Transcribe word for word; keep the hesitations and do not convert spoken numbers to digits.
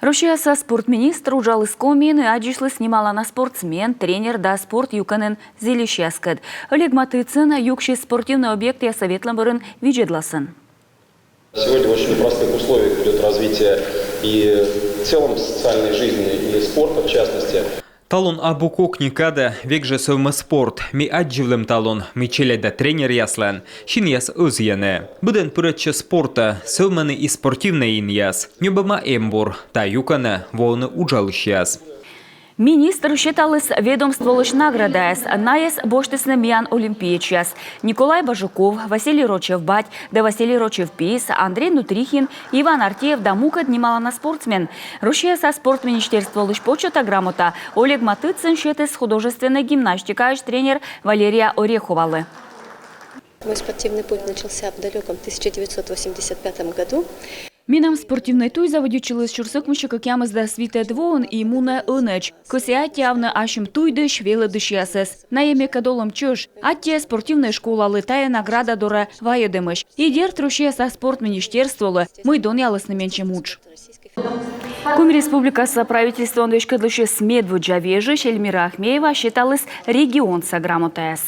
Россияса спорт министр уджалiс Комиын и аддзисьлiс нималана спортсмен, тренер да спорт юкöнын зiлисьяскöт. Олег Матыцин юксис спортивнöй объектъясö ветлöм бöрын видзöдласöн. Сегодня в очень непростых условиях идёт развитие и в целом социальной жизни, и спорта в частности. Талон абу кокни кадö, век жö сöвмö спорт. Ми аддзывлöм талон, мый челядя тренеръяслöн синъяс öзйöны. Быдöн пырöдчö спортö, сöвмöны и спортивнöй инъяс. Нёбöма эм бур, та юкöнö воöны уджалiсьяс. Министр сеталiс ведомстволöсь наградаяс. Найöс босьтiсны миян олимпиецъяс: Николай Бажуков, Василий Рочев бать да Василий Рочев пис, Андрей Нутрихин, Иван Артеев да мукöт нималана спортсмен. Россияса спорт министерстволöсь почёта грамота Олег Матыцин сетiс художественнöй гимнастикаысь тренер Валерия Ореховалы. Мой спортивный путь начался в далеком тысяча девятьсот восемьдесят пятом году. Менам спортивнöй туй заводитчылiс сюрс öкмыссю кöкъямысдас витöд воын и мунö ӧнöдз. Кöсö аттьöавны ассьым туйдысь велöдысьясöс. Найö мекöд олöм чöж. Аттьö спортивнöй школалы тайö награда дорö вайöдöмöсь. И дерт, Россияса спорт министерстволы, мый донъялiсны менсьым удж. Коми Республикаса правительствоын веськöдлысьöс медводдза вежысь Эльмира Ахмеева сеталiс регионса грамотаяс.